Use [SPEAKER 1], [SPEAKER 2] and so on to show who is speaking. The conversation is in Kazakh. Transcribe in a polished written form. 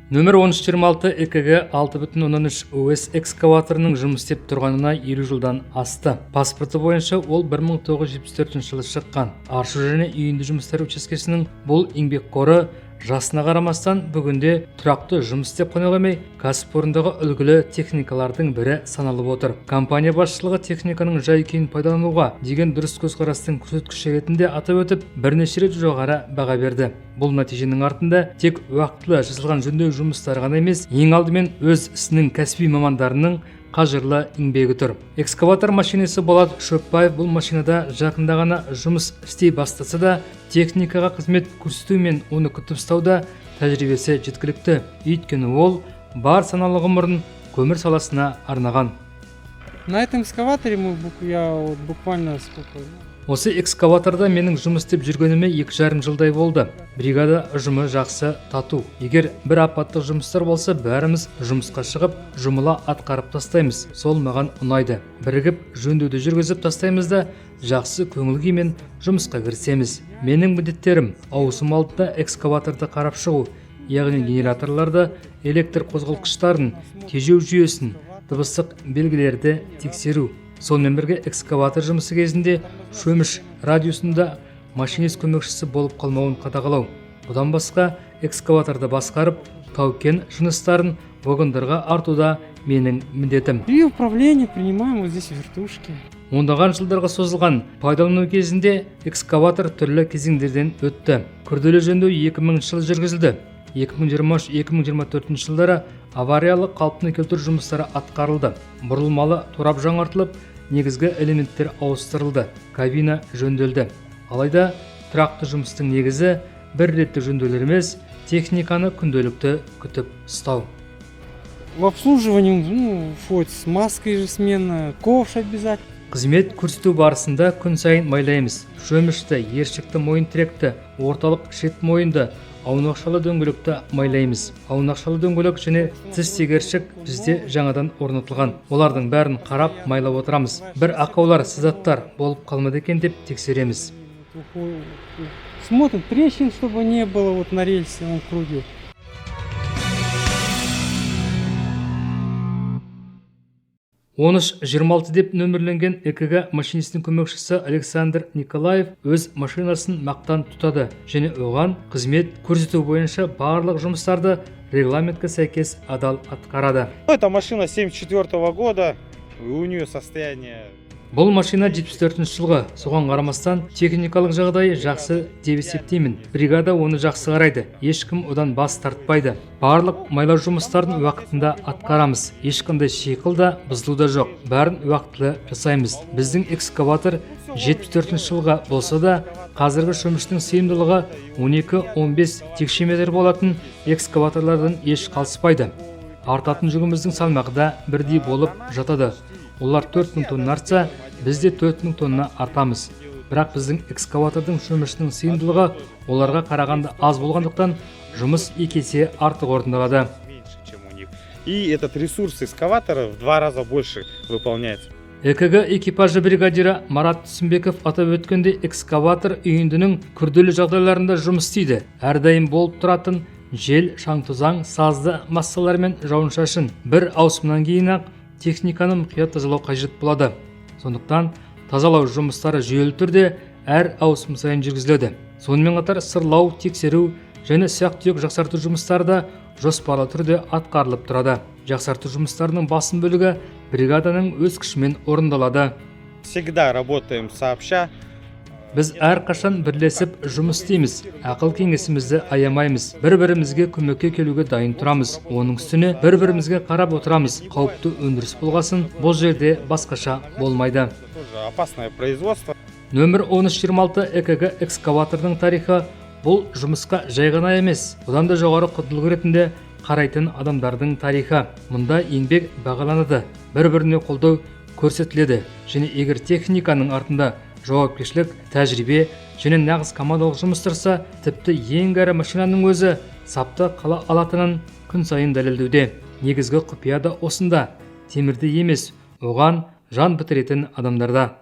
[SPEAKER 1] Нөмір 1326 ЭКГ 6,3 ОС экскаваторының жұмыс істеп тұрғанына 50 жылдан асты. Паспорты бойынша ол 1974 жылы шыққан. Аршу және үйінді жұмыстары учаскесінің бұл еңбекқоры жасына қарамастан бүгінде тұрақты жұмыс істеп қана қоймай, кәсіпорындағы үлгілі техникалардың бірі саналып отыр. Компания басшылығы техниканың жай күйін пайдалануға деген дұрыс көзқарастың көрсеткіші ретінде атап өтіп, бірнеше рет жоғары баға берді. Бұл нәтиженің артында тек уақытылы жасалған жөндеу жұмыстары ғана емес, ең алдымен өз ісінің кәсіби мамандарының қажырлы еңбегі тұр. Экскаватор машинисі Болат Шөпбаев бұл машинада жақында ғана жұмыс істей бастаса да, техникаға қызмет көрсету мен оны күтіп ұстауда тәжірибесі жеткілікті. Өйткені ол бар саналы ғұмырын көмір саласына арнаған.
[SPEAKER 2] На этом экскаваторе я вот буквально сколько,
[SPEAKER 1] Осы экскаваторда менің жұмыс істеп жүргеніме 2,5 жылдай болды. Бригада ұжымы жақсы, тату. Егер бір апаттық жұмыстар болса, бәріміз жұмысқа шығып, жұмыла атқарып тастаймыз. Сол маған ұнайды. Бірігіп жөндеуді жүргізіп тастаймыз да, жақсы көңіл күймен жұмысқа кірісеміз. Менің міндеттерім: ауысым алдында экскаваторды қарап шығу, яғни генераторларды, электр қозғалтқыштарын, тежеу жүйесін, дыбыстық белгілерді тексеру. Сонымен бірге экскаватор жұмысы кезінде шөміш радиусында машинист көмекшісі болып қалмауын қадағалау. Бұдан басқа экскаваторды басқарып, тау-кен жыныстарын вагондарға артуда менің міндетім.
[SPEAKER 2] И управление принимаем вот здесь, в вертушке.
[SPEAKER 1] Ондаған жылдарға созылған пайдалану кезінде экскаватор түрлі кезеңдерден өтті. Күрделі жөндеу 2000 жылы жүргізілді. 2023-2024 жылдары авариялық қалпына келтіру жұмыстары атқарылды. Бұрылмалы торап жаңартылып, негізгі элементтер ауыстырылды, кабина жөнделді. Алайда тұрақты жұмыстың негізі бір реттік жөндеулер емес, техниканы күнделікті күтіп ұстау.
[SPEAKER 2] В обслуживании, ну, входит смазка ежесменно, ковш обязательно.
[SPEAKER 1] Қызмет көрсету барысында күн сайын майлаймыз. Шөмішті, ершікті мойынтіректі, орталық шет мойынды, аунақшалы дөңгелекті майлаймыз. Аунақшалы дөңгелек және тіс тегершік бізде жаңадан орнатылған. Олардың бәрін қарап, майлап отырамыз. Бір ақаулар, сызаттар болып қалмады екен деп тексереміз.
[SPEAKER 2] Смотрим трещин, чтобы не было вот на рельсе, он круге.
[SPEAKER 1] 1326 деп нөмірленген ЭКГ машинистің көмекшісі Александр Николаев өз машинасын мақтан тұтады және оған қызмет көрсету бойынша барлық жұмыстарды регламентке сәйкес адал атқарады.
[SPEAKER 3] Это машина 74 года, и у нее состояние.
[SPEAKER 1] Бұл машина 74 жылғы, соған қарамастан техникалық жағдайы жақсы деп есептеймін. Бригада оны жақсы қарайды, ешкім одан бас тартпайды. Барлық майлау жұмыстарын уақытында атқарамыз. Ешқандай шиқыл да, бұзылу да жоқ. Бәрін уақытылы жасаймыз. Біздің экскаватор 74 жылғы болса да, қазіргі шөміштің сыйымдылығы 12-15 текше метр болатын экскаваторлардан еш қалыспайды. Артатын жүгіміздің салмағы да бірдей болып жатады. Олар 4000 тонна артса, біз де 4000 тонна артамыз. Бірақ біздің экскаватордың шөмішінің сыйымдылығы оларға қарағанда аз болғандықтан, жұмыс екі есе артық орындалады.
[SPEAKER 3] Меньше, чем у них. И этот ресурс экскаватора в два раза больше выполняется.
[SPEAKER 1] ЭКГ экипажы бригадирі Марат Түсімбеков атап өткендей, экскаватор үйіндінің күрделі жағдайларында жұмыс істейді. Әрдайым болып тұратын жел, шаң-тозаң, сазды массалар мен жауын-шашын. Бір ауысымнан кейін ақ техниканы мұқият тазалау қажет болады. Сондықтан тазалау жұмыстары жүйелі түрде әр ауысым сайын жүргізіледі. Сонымен қатар сырлау, тексеру және ұсақ-түйек жақсарту жұмыстары да жоспарлы түрде атқарылып тұрады. Жақсарту жұмыстарының басым бөлігі бригаданың өз күшімен орындалады.
[SPEAKER 3] Всегда работаем сообща.
[SPEAKER 1] Біз әрқашан бірлесіп жұмыс істейміз, ақыл кеңесімізді аямаймыз, бір бірімізге көмекке келуге дайын тұрамыз. Оның үстіне бір бірімізге қарап отырамыз. Қауіпті өндіріс болғасын, бұл жерде басқаша болмайды.
[SPEAKER 3] Тоже опасное производство.
[SPEAKER 1] Нөмір 1326 ЭКГ экскаватордың тарихы бұл жұмысқа жай ғана емес, одан да жоғары құндылық ретінде қарайтын адамдардың тарихы. Мұнда еңбек бағаланады, бір біріне қолдау көрсетіледі және егер техниканың артында жауапкершілік, тәжірибе және нағыз командалық жұмыс тұрса, тіпті ең кәрі машинаның өзі сапта қала алатынын күн сайын дәлелдеуде. Негізгі құпия да осында: темірде емес, оған жан бітіретін адамдарда.